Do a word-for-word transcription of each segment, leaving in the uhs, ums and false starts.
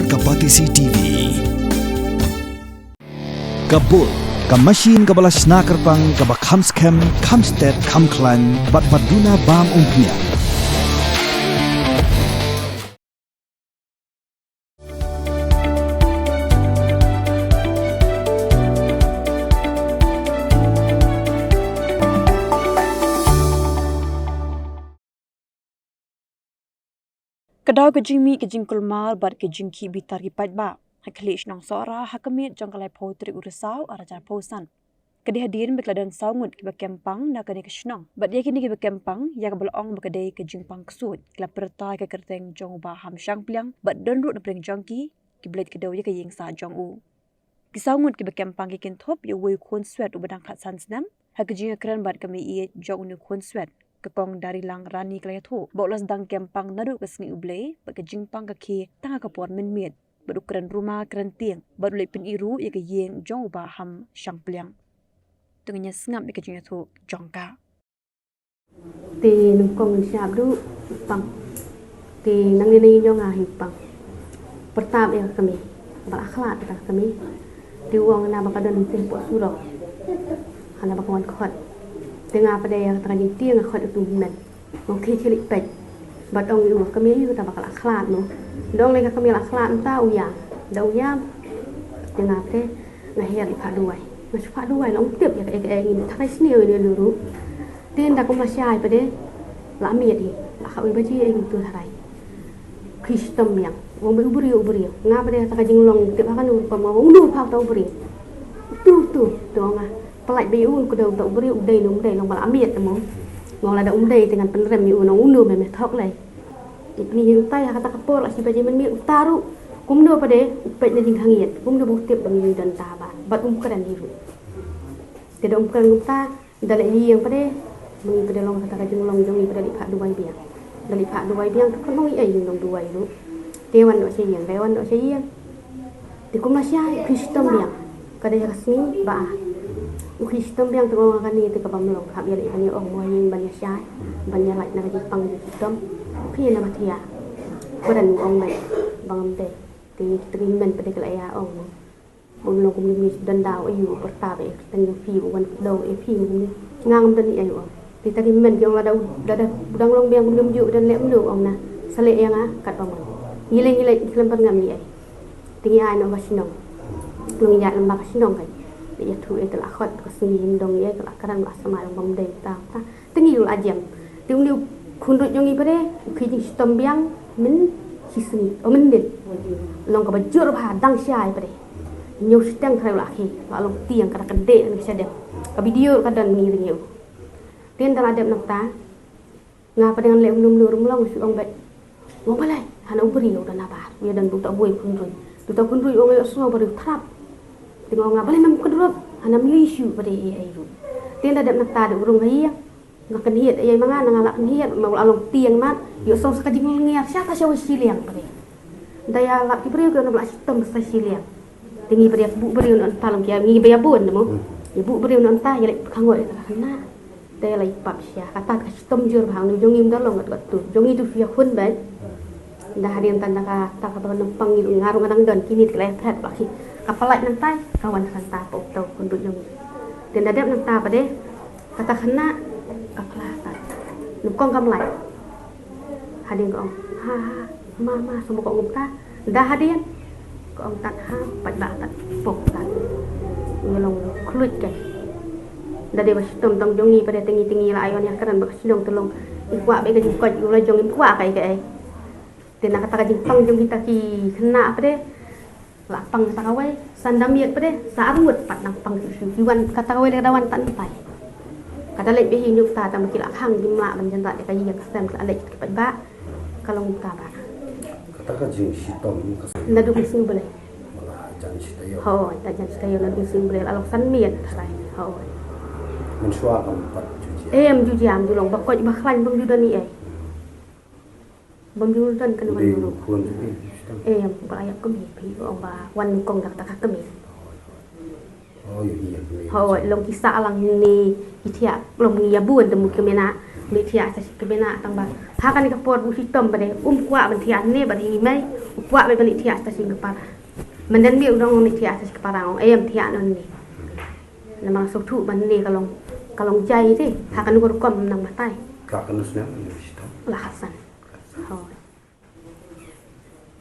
Ka Batesi T V. Ka Bull, ka machine kaba la shna kyrpang, kaba kham skhem, kham stet, kham khlaiñ, bad ba duna bam umphniang. Ka daw ka jingmih ka jingkulmar bad ka jingkhih bitar ki paidbah ha ka Khlieh Shnong Sohra ha ka miet jong ka laiphew tarik u Risaw arhajar arphew san. Ka dei hadien ba ki la don saw ngut kiba kem pang na kane ka shnong. Bad ïa kine kiba kem pang, ïa kaba la ong ba ka dei ka jingpang ksuid, ki la pyrta ïa ka kyrteng jong u Bah Ham Shangpliang, bad don ruh na pdeng jong ki, kiba leit kdew ïa ka ïing sah jong u. Ki saw ngut kiba kem pang ki kynthup ïa uwei u khunswet uba dang khatsan snem, ha ka jingïakren bad ka mei-ïeit jong une u khunswet, ka Kong Darilang Rani ka la ïathuh ba u la sdang kem pang naduh ka sngi U Blei, bad ka jingpang ka khie tang ha ka por mynmiet, bad u kren ruma kren tieng, bad u leit pyni ruh ïa ka ïing jong u Bah Ham Shangpliang. To ngin ïa sngap ïa ka jingïathuh jong ka. Te nyngkong ngi shah duh pang. Te nangne na ïing jong nga hi pang. Pyrta ïa ka kmie. Ba la khlad ïa ka kmie. Te u ong na ba ka don te hapoh surok. Hana ba ka wan khot. Te nga pat de ïa kata ka jingtieng nga khot ïa u Tymmen. Nga khie khie leit peit. Bad ong ïa u ka kmie ïa kata ba ka la khlad noh. Da ong lei ka kmie la khlad mynta u ïam. Da u ïam. Te nga pat de nga her leit phah duwai. Nga shu phah duwai la ong tip ïa kaei kaei ngi tharai sniew ïa u ruh. Te ynda kum la shai pat de la miet hi, la khaw wei baje ïa ngi tu tharai. Khie shitom biang. Ong ba u briew u briew. Nga pat de ha ka jinglong tip ha ka nur pam ong uno pha uta u briew. Utu utu tu nga. Pynlait ba ïa u kdew uta u briew u dei ne um dei long ba la miet te mo. Nga ong lada um dei te ngan pynrem ïa u, ong uno me me thok lei. Te pynïeng utai ha kata ka por la shi baje mynmiet uta ruh. Kumno pat de u peit na jingkhangïet. Kumno ba u tip ba ngi don ta ba. Bad um kren hi ruh. Te da um kren kumta. Da leit ïing pat de, mynta pat de long kata ka jinglong jong ngi pat de leit phah duwai biang. Da leit phah duwai biang, te khlem ong ei ei jinglong duwai ruh. Te wan noh sha ïing, da wan noh sha ïing. Te kum la shai, u khie shitom biang. Ka dei ha ka sngi ba ar. U khie shitom biang te nga ong kane te ka bym long, hap ïaleit ban ïa ong mo ha ïing ban ïa shai. Ban ïa lait na ka jingpang jingshitom. U khie na ba thiah. Kren u ong beit, ba ngam dei. Te kita ki hynmen pat de ki la ïa ong mo. Bym long kumne, ngi don daw aïu u pyrta ba e kyrteng jong phi u wan kdew e phi kumne. Nga ngam don ei ei u ong. Te kita ki hynmen ki ong lada u, lada u dang long biang kumne kumjuh u don leh kumne u ong na. Sa leh ïa nga katba mon. Ngi leh ngi leh khlem pat ngam ei ei. Te ngi ai noh ba shnong. Long ïa lem ba ka shnong kai. Te ïathuh ei te la khot ka sngi hynrei ei ka la kren la samai long bym dei ta ta. Te ngi la jem. Te une u khunduit jong ngi pat de u khie jingshitom biang myn shi sngi, o myn dien. Long kaba jur bha dang shai pat de. Hynñiew shiteng tharai u la khie, la long tieng ka da ka deh ne ka shadem. Ka video ka don ngi ring ïa u. Te ynda la dep nangta nga pat de ngan leh kumno kumno ruh long shu ong beit. Ong balei hana u briew u don nabar, u ïa don bad uta u boi khunduit. Uta u khunduit u ong ïohsngew ba u thrap. Te nga ong nga balei ym kyndup, hana ym ïohi shuh pat de ei ei ruh. Te ynda dep nangta da u rung ha ïing. Nga kynhied ïa ma nga, nga la kynhied ma u la long tieng mat. Ïohsngew sa ka jinglyngngiar sha ta sha wei shiliang pat de. Da ïa lap ki briew ki ong ba la shitom sa shiliang. Te ngi pat de buh briew na nta long ki ïa ngi ba ïa bun de mo. Ïa buh briew na nta ïa leit pyrkhat ïa ka khynnah. Da ïa leit pap sha kata ka shitom jur bha ngi jong ngi ym da long ngat ngat tu. Jong ngi tu shu ïa khun bad. Da hadien tan da kata ka ba nang pang ngi nga ruh nga dang don kine ki la ïa phet ba ki. Ka pynlait nangtai ka wan nangta pok tau khun bad jong ngi. Te da dep nangta pat de. Kata khynnah ka phla tat. Nyngkong kam lait. Hadien ka ong ha ha ma ma sngewbha ka ong kumta. Da hadien ka ong tat ha pat ba tat pok tat. Ngi long khluit kai. Da dei ba shitom tang jong ngi pat de te ngi te ngi la ayon ïa kren ba ka shnong te long. Im kwah ba ka jingkoit u la jong im kwah kai kai. Te na kata ka jingpang jong kita ki khynnah pat de. La pang sa kawei, sa nda miet pat de, sa arngut pat nang pang shuh shuh. Ki wan kata kawei lada wan tan pai. Kata leit beh hi nyuk ta tang ki la khang ki mla ban jan rat ka ïing ka sem ka leit ki pat ba. Ka long ka ba. Kata ka jingshitom ka sem. Naduh shu bele. Mala jan shita yo. Ho, ta jan shita yo naduh shu bele la long san miet tharai. Ho. Mynshuwa kam pat ju jia. Em ju jia am ju long ba koit ba khlaiñ bym ju don ei ei. Bym ju don kan wan. Dei ruh. Khun ju phi, phi sdang. Eh, ba ïa kmie phi, ong ba wan kong dak ta ka kmie. Oh, ïa, ïa, kmie. Ho, long ki sah lang ne, ki thiah, long ngi ïa bun te mu kmie na, ngi thiah sa shi kmie na, tang ba. Ha kane ka por bu shitom ba de, um kwah ban thiah ne, ba de ngi mei, U kwah beit ban leit thiah station ka para. Mynta ne u dang leit thiah station ka para, ong em thiah noh ne. Namar sngewthuh ba ne ka long, ka long jai te, ha kano ka rukom nang batai. Ka kano snem, ïa shi tang? La Hassan. Hooid.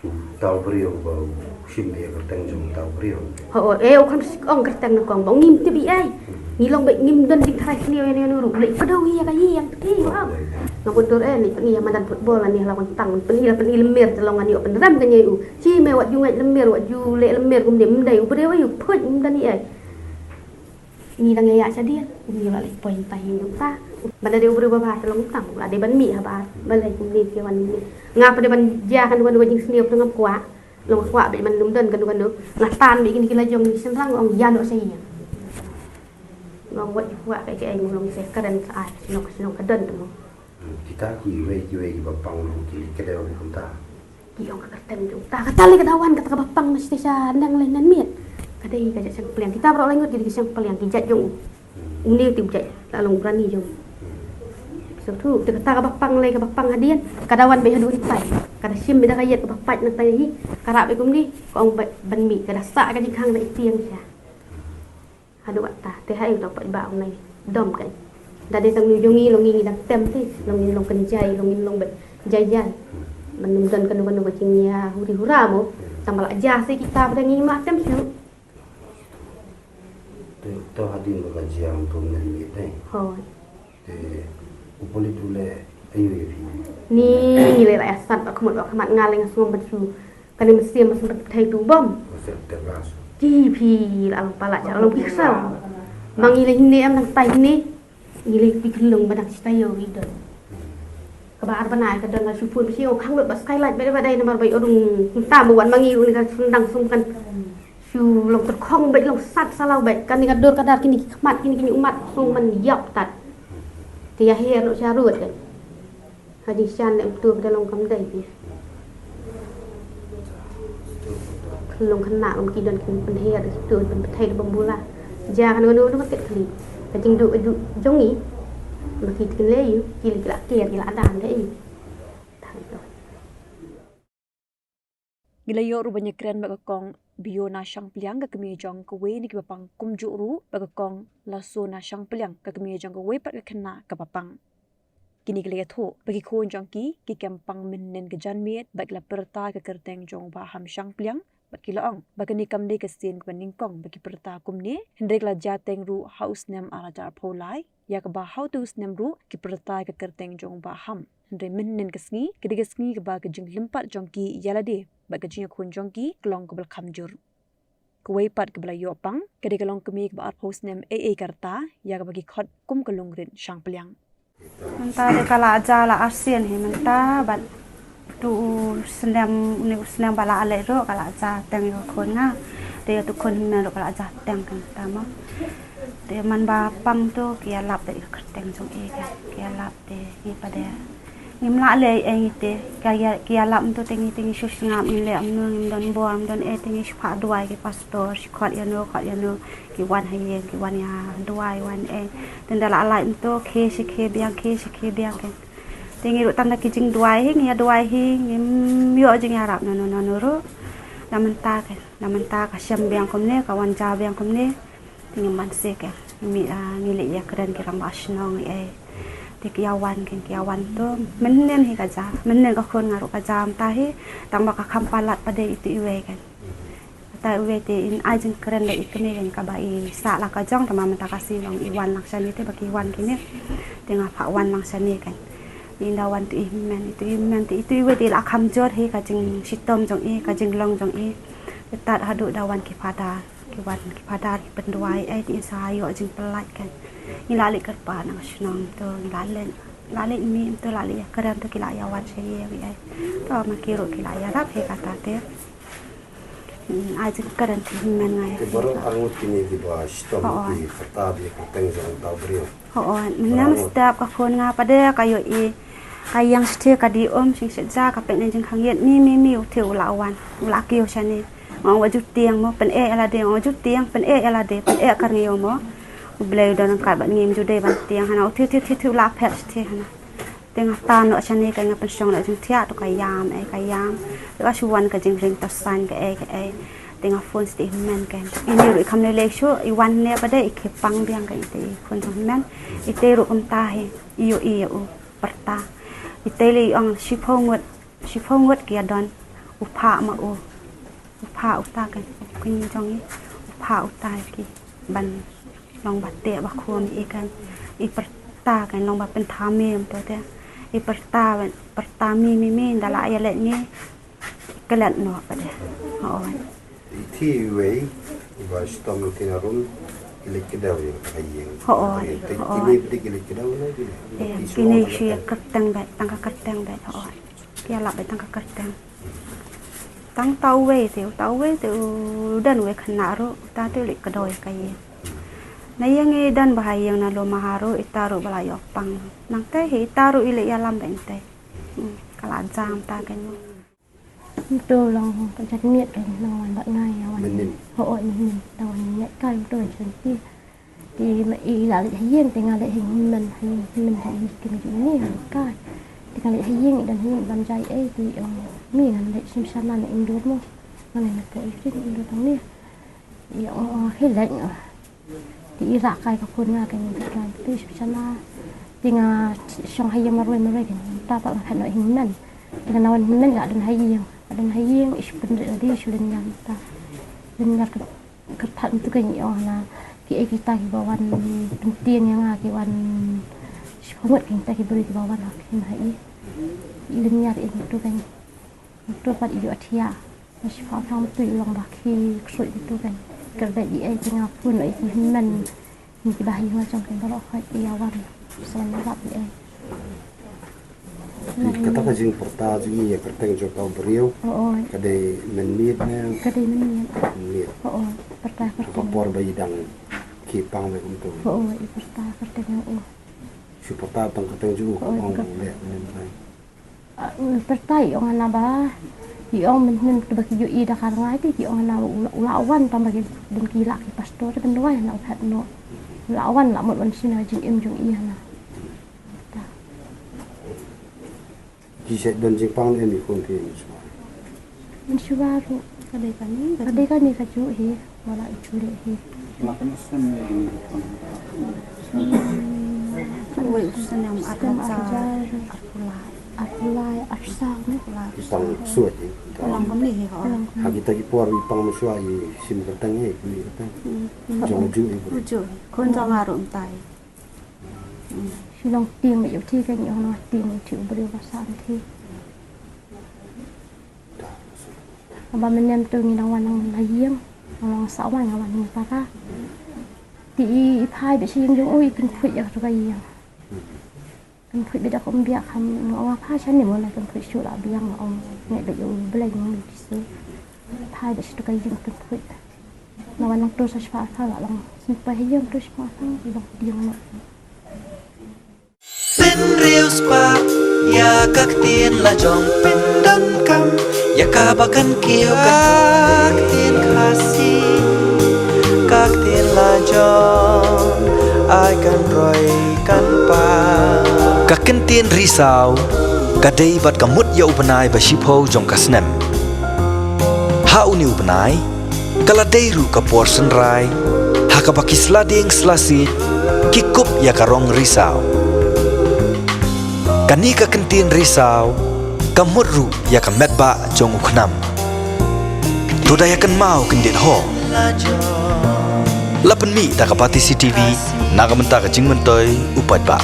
Uta u briew ba u shim ïa ka kyrteng jong uta u briew. Hooid, eh, u kham sik ong kyrteng na kong ba u ngim tip ei. Ngi long beit ngim don jingtharai sniew ïa ne ïa ne ruh. Leit pyndonkam ïa ka ïing te, wow. Nga bun dur eh, leit pyndonkam ïa madan football, ani la wan tang, pyndonkam la pyndonkam lem mer, te long ani ïoh pynrem ka ïa u. Shi me wat ju ngeit lem mer, wat ju leh lem mer kumne, ym dei u briew ei, u phuit ym don ei. Ngi dang ïa ïa sha dien, ngi la leit poi ta hi ngi ta. Ba da dei u briew ba bha te long tang, la dei ban mih ha ba, ba leit kumne te wan ngi. Nga pat dei ban jia kano kano ka jingsniew te ngam kwah. Long kwah beit ban ym don kano kano. Nga tan beit kine ki la jong ngi shynrang ong ïa noh sha ïing. Nga ong wat ju kwah kaei kaei, nga long seh kren sa ai, shnong shnong ka don te mo. Hmm, kita kiwei kiwei kiba pang long kine ki dei kumta. Ki ong ka kyrteng jong uta, kata lei ka dawan kata kaba pang na shisha sha nang lei nan miet. Ka dei ka jait shang pliang. Kita baroh lai ngut ki dei ki shang pliang, ki jait jong u. Une te u jait la long u rani jong u. Sngewthuh te kata kaba pang lei kaba pang hadien. Ka dawan beit haduh hyntai. Ka da shim beit da ka ïet kaba pait na tai hi. Ka rah beit kumne, ka ong beit ban mih, ka da sah ka jingkhang da i tieng sha. Haduh katta te ha ïing to pat ba ong nai dom ka. Da dei tang nu jong ngi long ngi ngi dang tem te, long ngi long kynjai, long ngi long beit jai jai. Ban ym don kano kano ka jingïa huri hura mo. Tang ba la jia se kita ba dang ngi ma tem shu. Te to hadien ba ka jia ong to men mi te. Hooid. Te u pulit u leh aïu ïa phi? Ni ngi leh la ïa sat ba khmut ba khmat, nga leh nga sngewbha shu. Kane mynsiem ba sngewbha thei tu bom. Mynsiem ter gas. Ki phi la long palat sha la long ki ksaw. Ma ngi leh hine em dang tai hine. Ngi leh pi khyllung ba dang shi taïew ngi don. Kaba ar bnai ka don la shu phone ba shi ong khang lut ba skylight ba dei ba dei namar ba ïoh rung kumta ba wan ma ngi rung ni ka sendang sum kan. Shu long tyrkhong beit, long sat salaw beit. Kane ka dur ka dar kine ki khmat kine kine ummat song man ïap tat. Te ïa her noh sha rud kan. Ha jingshan ne umtu ka long kam dei. Long khynnah um ki don kin pynher ki tu pynpethei da bambula. Ja kan ngono ngono ket kli. Ka jingduh ka duh jong ngi. Ma ki tkin le ïu ki la ki la ker ki la dan de ïu. Ngi la ïoh ruh ban ïakren bad ka kong Biona Shangpliang, ka kmie jong kawei na kiba pang, kumjuh ruh bad ka kong Lasona Shangpliang, ka kmie jong kawei pat ka khynnah kaba pang. Kine ki la ïathuh ba ki khun jong ki ki kem pang mynhynnin ka janmiet bad ki la pyrta ka kyrteng jong u Bah Ham Shangpliang bad ki la ong ba kane kam dei ka sien kaba nyngkong ba ki pyrta kumne, hynrei ka la jia teng ruh ha u snem ar hajar arphew lai ïa kaba ha utu u snem ruh ki pyrta ka kyrteng jong u Bah Ham. Hynrei mynhynnin ka sngi ka dei ka sngi kaba ka jinglympat jong ki ïa lade bad ka jingïakhun jong ki ka long kaba la kham jur. Kawei pat kaba la ïoh pang ka dei ka longkmie kaba arphew snem ei ei ka rta ïa kaba ki khot kum ka Lungrit Shangpliang. Mynta dei ka la ja la arsien hi mynta bad tu u snem, une u snem ba la leit ruh ka la ja teng ïa ka khun nga. Dei ïa tu khun hynmen ruh ka la ja teng ka mynta mo. Te man ba pang tu ki ïalap da ïa ka kyrteng jong i ka, ki ïalap te ngi pat de ngim lah leh ei ngi te, ka ïa, ki ïalap mynta te ngi te ngi shu sngap, ngi leh kumno, ngim don bor ngim don ei te ngi shu phah duwai ki pastor, shu khot ïa no khot ïa no, ki wan ha ïing ki wan ïa duwai wan ei. Te ynda la lait mynta khie shi khie biang, khie shi khie biang kan. Te ngi ruh tang da ki jingduwai hi ngi ïa duwai hi, ngim ïoh jingïarap nano nano ruh. Da mynta kan, da mynta ka shem biang kumne, ka wan ja biang kumne. Te ngim banse kan, ngi, ah, ngi leh ïakren ki rangbah shnong ei. Te ki ïa wan kan, ki ïa wan tu mynhynnin hi ka ja, mynhynnin ka khun nga ruh ka ja mynta hi. Tang ba ka kham palat pat de itu iwei kan. Kata iwei te in ai jingkren da i kmie kan kaba i sah la ka jong, tang ba mynta ka sngi long i wan lang shane te ba ki wan kine. Te nga phah wan lang shane kan. Ynda wan tu i hynmen, itu i hynmen te itu iwei te i la kham jur hi ka jingshitom jong i, ka jinglong jong i. Te tad haduh da wan ki phadar. Ki wan ki phadar ki pynduwai ei te i sa ïoh jingpyllait kan. Ngi la leit kyrpad na ka shnong tu, ngi la leit, la leit mih tu, la leit ïakren tu, ki la ïa wan sha ïing ei. To ma ki ruh ki la ïarap hi kata te. Hmm, ai jingkren te hynmen ngai. Te baroh arngut kine kiba shitom ki pyrta ïa ka kyrteng jong uta u briew. Hooid, mynne mynstep ka khun nga pat de ka ïohi ka ïeng shathie ka dih um, shim shet ja ka peit na jingkhang ïit, mi mi mi u thiah u la wan, u la kiew shane. Nga ong wat ju tieng mo, pyneh ïa lade, nga ong wat ju tieng, pyneh ïa lade, pyneh ka rngiew mo. U Blei u don ryngkat bad ngi, ym ju dei ban tieng hana, u thiah thiah thiah thiah u la phet shathie hana. Te nga tan noh shane ka, nga pynshong noh jingthiah, to ka ïam, eh, ka ïam. Te ka shu wan ka jingring, to sign kaei kaei. Te nga phone sha i hynmen ka. Ine ruh i kham lei lei shuh, i wan ne pat de, i khie pang biang ka, i te i khun jong hynmen. I te ruh kumta hi, i ïohi ïa u pyrta. I te lei i ong shiphew ngut, shiphew ngut ki ïa don. U phah ma u. U phah uta kan, u kñi jong i, u phah uta ki ban long ba teh ba khum i kan, i pyrta kan long ba pynthame, um to te, i pyrta ban, pyrta mi mi mi, da la ïa leit ngi, klet noh pat de. Hooid. I thi iwei, iba shitom lutien harum, i leit kdew ïa ka ïing. Hooid, hooid. Te kine pat de ki leit kdew ne kine? Ïa, kine shi kyrteng beit, tang ka kyrteng beit, hooid. Ki ïalap beit tang ka kyrteng. Tang uta uwei te, uta uwei te u don uwei khynnah ruh, uta te u leit kdew ïa ka ïing. Na ïing i don bha ïing na Lum Maha ruh, ita ruh ba la ïoh pang. Nangta hi ita ruh i leit ïalam beit te. Hmm, ka la jam ta ka ñu. Uto long ka janmiet ka nang wan bad nga ïa wan. Mynnin. Hooid, mynnin. Nang wan miet ka uto janmiet. Te ma i la leit ha ïing, te nga leit ha ïing hynmen, ha ïing hynmen ha ïing ki mei jong i ha kai. Te nga leit ha ïing, i don ha ïing, i bam ja ei, te i ong, "Mi ngan leit shim shana na indoor mo. Ngan leit na po i jin indoor tang mi." I ong, "Oh, hi leit nga." Te i rah kai ka phone nga, ka ïing te ka, te shim shana. Te nga shong ha ïing marwei marwei ka ïing, ta pat nga phet noh hynmen. Te nga wan hynmen nga don ha ïing, nga don ha ïing, i shu pynrit lade, i shu lynñiar ta. Lynñiar ka Kyrpad mynta ka ngi ong hana kiei kita kiba wan pyntieng ïa nga, ki wan shiphew ngut kita ki briew kiba wan ha khim ha i. I lynñiar ïa ngi tu ka ngi. Ngi tu pat i ïohthiah. Ngi shiphew ngut tu i long ba ki ksuid mynta ka ngi. Kyrpad ïa i, te nga pun ïa ki hynmen. Ngi kiba ha ïing la jong ki baroh khoit ïa wan. Sa wan ïarap ïa i. Te kata ka jingpyrta jong i ïa kyrteng jong ka briew. Oo. Ka dei mynmiet ne? Ka dei mynmiet. Mynmiet. Oo, pyrta kyrteng. Ka por ba i dang khie pang ne kumto. Oo, i pyrta kyrteng jong u. Shu pyrta tang kyrteng jong u, oo, ka ong kyrteng. Leh mynmiet. Ah, pyrta i ong hana ba, i ong mynhynnin te ba ki ïohi da ka rngai te ki ong hana ba u la, u la wan tang ba ki don ki lah ki pastor te ban duwai hana u phet noh. U la wan, la mut wan shim ïa ka jingim jong i hana. Ta. Ki shait don jingpang ne em i khun phi mynshuwa? Mynshuwa ruh. Ka dei kane, ka dei kane kajuh hi. Wala i ju leh hi. Wei u snem ar hajar arphew lai. Arphew lai, arphew saw ne? Arphew lai. Pang suat hi. Long kumne hi ho. Ha kita ki por i pang mynshuwa i shim kyrteng hi, kyrteng. Hmm. Jong u ju i bru. U ju. Khun jong nga ruh mynta hi. Hmm. Shi long tieng ïa u thi ka ngi ong long tieng ïa u thi u briew ba sah thi. Haba mynne mynta ngi dang wan nang la ïing, nang long sah wan nga wan ngi para. Te i, i phai beit sha ïing jong u i kynphuid ïa katu ka ïing. Kynphuid beit da ka umbiak kham nga ong phai shane mo na kynphuid shuh la biang nga ong ngi beit ïa u Blei ngi ti shu. Phai beit sha tu ka ïing kynphuid. Nga wan nang tu sa shiphew arphew la long. Sngewbha ïa tu shiphew arphew i long dieng mo. Pynriaw spah ïa ka ktien la jong, pyndonkam ïa kaba kan kiew ka ktien Khasi, ka ktien la jong, ai kan roi kan pang. Ka kyntien Risaw ka dei bad ka mut ïa u bnai ba shiphew jong ka snem. Ha une u bnai ka la dei ruh ka por synrai ha kaba ki sla dieng sla siej ki kup ïa ka rong risaw. Kane ka kyntien Risaw ka mut ruh ïa ka metbah jong u khnam. To da ïa kynmaw kyndit ho. La pynmih da ka Batesi TV na ka bynta ka jingmyntoi u paidbah.